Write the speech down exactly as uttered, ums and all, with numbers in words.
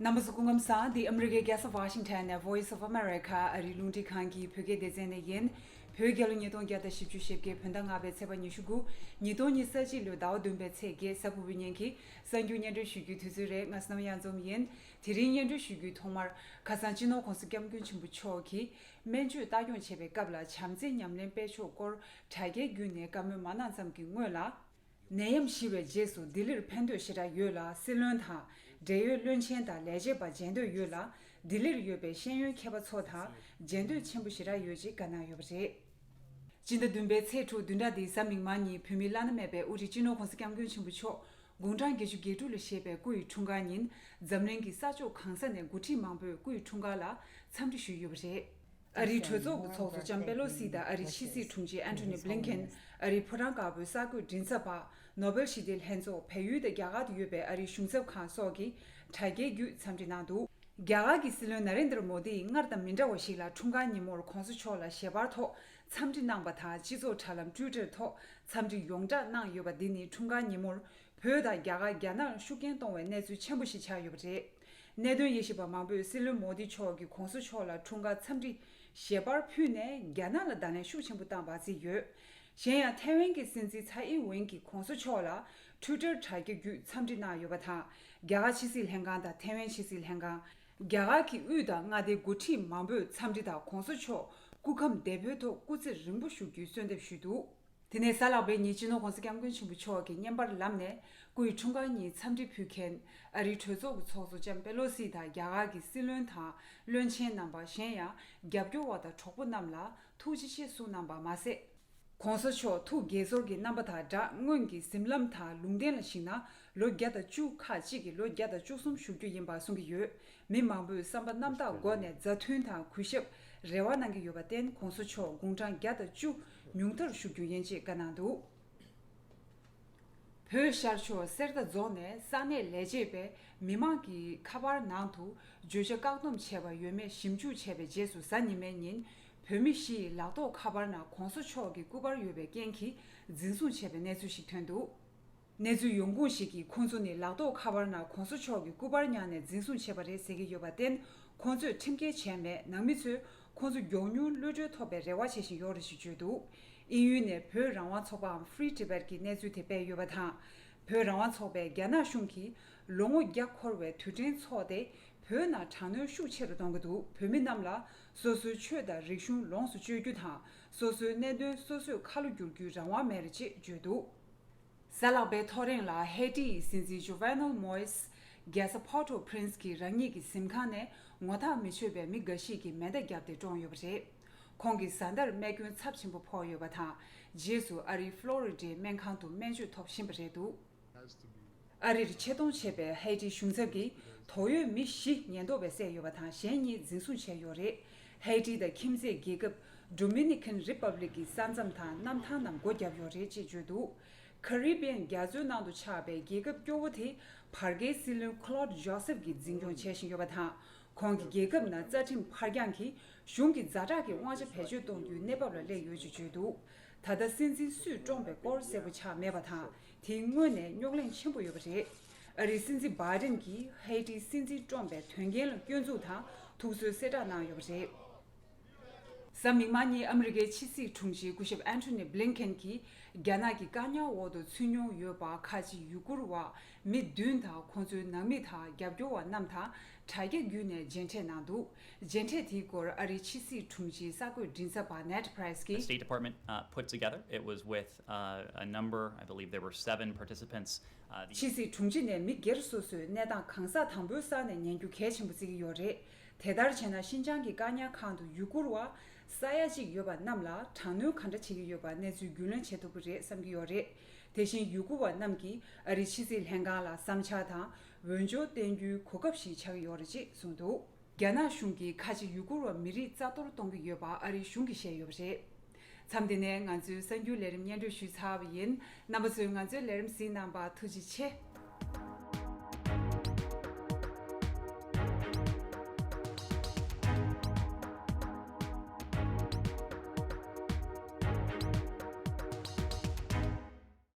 རྣམ་པ་ཚོ་སྐུ་ཁམས་བཟང་། འདི་ཨ་མི་རི་ཀའི་རྒྱལ་ས་ཝ་ཤིང་ཊོན་ནས་Voice of America ཨ་རིའི་རླུང་འཕྲིན་ཁང་གི་བོད་སྐད་སྡེ་ཚན་ནས་ཡིན། བོད་རྒྱལ་ལོ་ཉིས་སྟོང་བརྒྱ་དང་བཞི་བཅུ་ཞེ་བརྒྱད་བོད་ཟླ་ལྔ་པའི་ཚེས་པ་ཉི་ཤུ་དགུ། ཉིས་སྟོང་ཉི་ཤུ་རྩ་གཅིག་ལོའི་ཟླ་བ་བདུན་པའི་ཚེས་བརྒྱད། གཟའ་ཕུར་བུའི་ཉིན་གྱི་གསར་འགྱུར་སྙན་སྒྲོན་ཞུ་རྒྱུའི་དུས་ཚོད་རེད། ང་བསོད་ནམས་གཡང་འཛོམས་ཡིན། དེ་རིང་སྙན་སྒྲོན་ཞུ་རྒྱུའི་ཐོག་མར་ཁ་སང་སྤྱི་ནོར་༸གོང་ས་༸སྐྱབས་མགོན་ཆེན་པོ་མཆོག་གིས་སྨན་བཅོས་ལྟ་སྐྱོང་བྱེད་པའི་སྐབས་ལ་བྱམས་བརྩེའི་ཉམས་ལེན་སྤེལ་ཕྱོགས་སྐོར་དྲ་རྒྱའི་བརྒྱུད་ནས་བཀའ་མོལ་མ་གནང་ཙམ་གྱི་སྔོན་ལ། ནད་ཡམས་ཞི་བའི་རྗེས་སུ་ལྡི་ལིར་ཕན་ཐོགས་ཞེ་དྲག་ཡོད་ལ། སྲིད་བློན་དང་འབྲེལ་ཡོད་བློན་ཆེན་དང་ལས་བྱེད་པ་མཇལ་འདོད་ཡོད་ལ། ལྡི་ལིར་ཡོད་པའི་ཤེས་ཡོན་མཁས་པ་ཚོ་དང་མཇལ་འདོད་ཆེན་པོ་ཞེ་དྲག་ཡོད་ཅེས་བཀའ་གནང་ཡོད་པ་རེད། སྤྱི་ཟླ་བདུན་པའི་ཚེས་དྲུག་བདུན་ཕྲག་འདིའི་གཟའ་མིག་དམར་ཉིན་བོད་མིའི་བླ་ན་མེད་པའི་དབུ་ཁྲིད་སྤྱི་ནོར་༸གོང་ས་༸སྐྱབས་མགོན་ཆེན་པོ་མཆོག་དགུང་གྲངས་བརྒྱད་ཅུ་གྱ་དྲུག་ལ་བཞེས་པའི་སྐུ་ཡི་འཁྲུངས་སྐར་ཉིན། འཛམ་གླིང་གི་ས་ཕྱོགས་གང་ས་ནས་འགོ་ཁྲིད་མང་པོས་སྐུ་ཡི་འཁྲུངས་སྐར་ལ་འཚམས་འདྲི་ཞུས་ཡོད་པ་རེད། ཨ་རིའི་གྲོས་ཚོགས་ཀྱི་ཚོགས་གཙོ་ལྕམ་པེ་ལོ་སི་དང་ཨ་རིའི་ཕྱི་སྲིད་དྲུང་ཆེ་ཨན་ཐོ་ནི་བྷི་ལིན་ཁེན། ཨ་རིའི་ཕོ་བྲང་དཀར་པོའི་གསར་འགོད་མགྲིན་ཚབ་པ། ནོ་བེལ་ཞི་བདེའི་ལྷན་ཚོགས། བལ་ཡུལ་དང་རྒྱ་གར་དུ་ཡོད་པའི་ཨ་རིའི་གཞུང་ཚབ་ཁང་སོགས་ཀྱིས་དྲ་རྒྱའི་བརྒྱུད་འཚམས་འདྲི་གནང་འདུག་རྒྱ་གར་གྱི་སྲིད་བློན་ན་རེན་དྲ་མོ་དི་ཡིས་སྔར་དང་མི་འདྲ་བ་ཞིག་ལ་འཁྲུངས་སྐར་ཉིན་མོར་༸གོང་ས་མཆོག་ལ་ཞལ་པར་ཐོག་འཚམས་འདྲི་གནང་པ་དང་། སྤྱི་ཚོགས་དྲ་ལམ་ཊུའི་ཊར་ཐོག་འཚམས་འདྲི་ཡོངས་བསྒྲགས་གནང་ཡོད་པ་འདི་ནི་འཁྲུངས་སྐར་ཉིན་མོར་བོད་དང་རྒྱ་གར་རྒྱ་ནག་ལ་ཤུགས་རྐྱེན་གཏོང་བའི་གནས་ཚུལ་ཆེན་པོ་ཞིག་ཆགས་ཡོད་པ་རེད། གནད་དོན་དབྱེ་ཞིབ་པ་མང་པོས་སྲིད་བློན་མོ་དི་མཆོག་གིས་༸གོང་ས་མཆོག་ལ་འཁྲུངས་སྐར་འཚམས་འདྲི་ཞལ་པར་ཕུལ་ནས་རྒྱ་ནག་ལ་བརྡ་ལན་ཤུགས་ཆེན་པོ་བཏང་བར་བརྩིས་ཡོད། གཞན་ཡང་ཐའེ་ཝན་གྱི་སྲིད་འཛིན་ཚའེ་ཨིན་ཝེན་གྱིས་༸གོང་ས་མཆོག་ལ་ཊུའི་ཊར་དྲ་རྒྱ་བརྒྱུད་འཚམས་འདྲི་གནང་ཡོད་པ་དང་། རྒྱ་གར་ཕྱི་སྲིད་ལྷན་ཁང་དང་ཐའེ་ཝན་ཕྱི་སྲིད་ལྷན་ཁང་། རྒྱ་གར་གྱི་དབུས་དང་མངའ་སྡེའི་འགོ་ཁྲིད་མང་པོས་འཚམས་འདྲི་དང་༸གོང་ས་མཆོག་སྐུ་ཁམས་བདེ་པོའི་ཐོག་སྐུ་ཚེ་རིང་པོ་བཞུགས་རྒྱུའི་གསོལ་འདེབས་ཞུས་འདུག་དེ་ནས་གཟའ་ལྷག་པའི་ཉིན་སྤྱི་ནོར་༸གོང་ས་༸སྐྱབས་མགོན་ཆེན་པོ་མཆོག་གིས་བརྙན་པར་ལམ་ནས་སྐུ་ཡི་འཁྲུངས་སྐར་ཉིན་འཚམས་འདྲི་ཕུལ་མཁན་ཨ་རིའི་གྲོས་ཚོགས་ཀྱི་ཚོགས་གཙོ་ལྕམ་པེ་ལོ་སི་དང་རྒྱ་གར་གྱི་སྲིད་བློན་དང་བློན་ཆེན་རྣམ་པ། གཞན་ཡང་རྒྱབ་སྐྱོར་བ་དང་གྲོགས་པོ་རྣམས་ལ་ཐུགས་རྗེ་ཆེ་གསུངས་གནང་པ་མ་ཟད། ༸གོང་ས་མཆོག་ཐུགས་དགྱེས་ཚོར་གྱི་རྣམ་པ་དང་སྦྲགས། སྔོན་གྱི་གཟིམ་ལམ་དང་ལུང་བསྟན་ལ་གཞིགས་ན། ལོ་བརྒྱ་དང་བཅུ། ཁག་ཅིག་གིས་ལོ་བརྒྱ་དང་བཅུ་གསུམ་བཞུགས་རྒྱུ་ཡིན་པ་གསུང་གི་ཡོད། མི་མང་པོས་བསམ་པ་རྣམ་དག་སྒོ་ནས་མཛའ་མཐུན་དང་གུས་ཞབས། རེ་བ་གནང་གི་ཡོད་པར་བརྟེན། ༸གོང་ས་མཆོག་དགུང་གྲངས་བརྒྱ་དང་བཅུ་ཉུང་མཐར་བཞུགས་རྒྱུ་ཡིན་ཅེས་བཀའ་གནང་འདུག་བོད་ཤར་ཕྱོགས་གསེར་རྟ་རྫོང་ནས་ས་གནས་ལས་བྱེད་པས་མི་མང་གི་ཁ་པར་ནང་དུ་བརྗོད་བྱ་བཀག་སྡོམ་བྱས་པ་ཡོད་མེད་ཞིབ་འཇུག་བྱས་པའི་རྗེས་སུ། གཟའ་ཉི་མའི་ཉིན་བོད་མི་བཞི་ཡི་ལག་ཐོགས་ཁ་པར་ནང་༸གོང་ས་མཆོག་གི་སྐུ་པར་ཡོད་པའི་རྐྱེན་གྱིས་འཛིན་བཟུང་བྱས་པའི་གནས་ཚུལ་ཞིག་ཐོན་འདུག་གནས་ཚུལ་ཡོང་ཁུངས་ཤིག་གིས། ཁོང་ཚོ་ནི་ལག་ཐོགས་ཁ་པར་ནང་༸གོང་ས་མཆོག་གི་སྐུ་པར་ཉར་ནས་འཛིན་བཟུང་བྱས་པ་རེད་ཟེར་གྱི་ཡོད་པར་བརྟེན། ཁོང་ཚོས་ཁྲིམས་འགལ་བྱས་མེད། ནང་མི་ཚོས་ཁོང་ཚོ་མགྱོགས་མྱུར་གློད་གྲོལ་ཐོབ་པའི་རེ་བ་བྱེད་བཞིན་ཡོད་རེད་ཅེས་བརྗོད་འདུག་དབྱིན་ཡུལ་ནས་བོད་རང་དབང་ཚོགས་པའམ་Free Tibet གིས་གནས་ཚུལ་དེ་སྤེལ་ཡོད་པ་དང་། བོད་རང་དབང་ཚོགས་པས་རྒྱ་ནག་གཞུང་གིས་ལོ་ངོ་བརྒྱ་འཁོར་བའི་དུས་དྲན་འཚོགས་ཏེ། བོད་ནང་དྲག་གནོན་ཤུགས་ཆེ་རུ་གཏོང་གི་འདུག་བོད་མི་རྣམས་ལ་སོ་སོའི་ཆོས་དང་རིག་གཞུང་ལོངས་སུ་སྤྱོད་རྒྱུ་དང་། སོ་སོའི་གནད་དོན་སོ་སོས་ཁ་ལོ་བསྒྱུར་རྒྱུའི་རང་དབང་མེད་རེད་ཅེས་བརྗོད་འདུག་གཟའ་ལྷག་པའི་ཐོ་རེངས་ལ་ཧེ་ཊི་ཡི་སྲིད་འཛིན་ཇོ་ཝེ་ནལ་མོ་ཨིས་རྒྱལ་ས་Port-au-Prince གྱི་རང་ཉིད་ཀྱི་གཟིམ་ཁང་ནས་ངོ་ཐག་མི་ཆོད་པའི་མི་འགའ་ཞིག་གིས་མེ་མདའ་བརྒྱབ་སྟེ་བཀྲོངས་ཡོད་པ་རེད། ཁོང་གི་བཟའ་ཟླར་རྨས་སྐྱོན་ཚབས་ཆེན་པོ་ཕོག་ཡོད་པ་དང་། རྗེས་སུ་ཨ་རིའི་ཕློ་རི་ཌའི་སྨན་ཁང་དུ་སྨན་བཅོས་ཐོབ་བཞིན་པ་རེད་འདུག་ཨ་རིར་ཆེད་གཏོང་བྱས་པའི་ཧེ་ཊི་གཞུང་ཚབ་ཀྱིས་དོགས་ཡོད་མི་བཞི་ཉེན་རྟོག་པས་བསད་ཡོད་པ་དང་། གཞན་གཉིས་འཛིན་བཟུང་བྱས་ཡོད་རེད། ཧེ་ཊི་དང་ཁྱིམ་མཚེས་རྒྱལ་ཁབ་Dominican Republic གི་ས་མཚམས་དང་གནམ་ཐང་རྣམས་སྒོ་བརྒྱབ་ཡོད་རེད་ཅེས་བརྗོད་འདུག་ཁ་རི་བི་ཡན་རྒྱ་མཚོའི་ནང་དུ་ཆགས་པའི་རྒྱལ་ཁབ་སྐྱོ་བོ་དེ་བར་བརྒལ་སྲིད་བློན་Claude Joseph གིས་འཛིན་སྐྱོང་བྱེད་བཞིན་ཡོད་པ་དང་། ཁོང་གི་རྒྱལ་ཁབ་ནང་རྩ་ཁྲིམས་ཕར་འགྱངས་ཀྱིས་གཞུང་གི་ཛ་དྲག་གི་དབང་ཆ་བེད་སྤྱོད་གཏོང་རྒྱུའི་གནས་བབ་ལ་སླེབས་ཡོད་ཅེས་བརྗོད་འདུག་ད་ལྟ་སྲིད་འཛིན་སུས་བཀྲོངས་པའི་སྐོར་གསལ་པོ་ཆགས་མེད་པ་དང་། དེའི་སྔོན་ནས་རྙོག་གླེང་ཆེན་པོ་ཡོད་པ་རེད། ཨ་རིའི་སྲིད་འཛིན་བྷའི་ཌེན་གྱིས་ཧེ་ཊིའི་སྲིད་འཛིན་བཀྲོངས་པའི་དོན་རྐྱེན་ལ་སྐྱོན་འཛུགས་དང་ཐུགས་གསོའི་གསལ་བསྒྲགས་གནང་ཡོད་པ་རེད། གཟའ་མིག་དམར་ཉིན་ཨ་མི་རི་ཀའི་ཕྱི་སྲིད་དྲུང་ཆེ་སྐུ་ཞབས་ཨན་ཐོ་ནི་བྷི་ལིན་ཁེན་གྱིས་རྒྱ་ནག་གི་བཀག་ཉར་འོག་ཏུ་ཚུད་མྱོང་ཡོད་པ་ཁ་ཆེ་ཡུ་གུར་བ་མི་བདུན་དང་ཁོང་ཚོའི་ནང་མི་དང་རྒྱབ་སྐྱོར་བ་རྣམས་དང་དྲ་རྒྱ་བརྒྱུད་ནས་མཇལ་འཕྲད་གནང་འདུག་མཇལ་འཕྲད་དེའི་སྐོར་ཨ་རིའི་ཕྱི་སྲིད་དྲུང་ཆེའི་གསར་འགོད་མགྲིན་ཚབ་པ་Ned Price གིས། The State Department uh, put together. It was with uh, a number, I believe there were seven participants. Uh, the ཕྱི་སྲིད་དྲུང་ཆེ་ནས་མི་སྒེར་སོ་སོའི་གནས་སྟངས་གང་ཟག་དང་པོའི་ས་ནས་ཉན་རྒྱུ་གལ་ཆེན་པོ་བརྩི་གི་ཡོད་རེད། དེ་ལྟར་བྱས་ན་ཤིན་ཅང་གི་བཀག་ཉར་ཁང་དུ་ཡུ་གུར་བ་ས་ཡ་གཅིག་ཡོད་པ་རྣམས་ལ་དྲག་གནོན་ག་འདྲ་བྱེད་ཀྱི་ཡོད་པ་གནས་ཚུལ་རྒྱུས་ལོན་བྱེད་ཐུབ་ཀྱི་རེད་བསམ་གྱི་ཡོད་རེད། དེ་བཞིན་ཡུ་གུར་བ་རྣམས་ཀྱིས་ཨ་རིའི་ཕྱི་སྲིད་ལྷན་ཁང་ལ་བསམ་འཆར་དང་འོས་སྦྱོར་བསྟན་རྒྱུའི་གོ་སྐབས་ཤིག་ཆགས་ཀྱི་ཡོད་རེད་ཅེས་གསུངས་འདུག་རྒྱ་ནག་གཞུང་གིས་ཁ་ཆེ་ཡུ་གུར་བ་མི་རིགས་རྩ་གཏོར་གཏོང་གི་ཡོད་པ་ཨ་རིའི་གཞུང་གིས་བཤད་ཡོད་པ་རེད། མཚམས་འདི་ནས་ང་ཚོའི་གསར་འགྱུར་ལས་རིམ་སྙན་སྒྲོན་ཞུས་ཚར་བ་ཡིན། རྣམ་པ་ཚོས་ང་ཚོའི་ལས་རིམ་གཟིགས་གནང་བར་ཐུགས་རྗེ་ཆེ།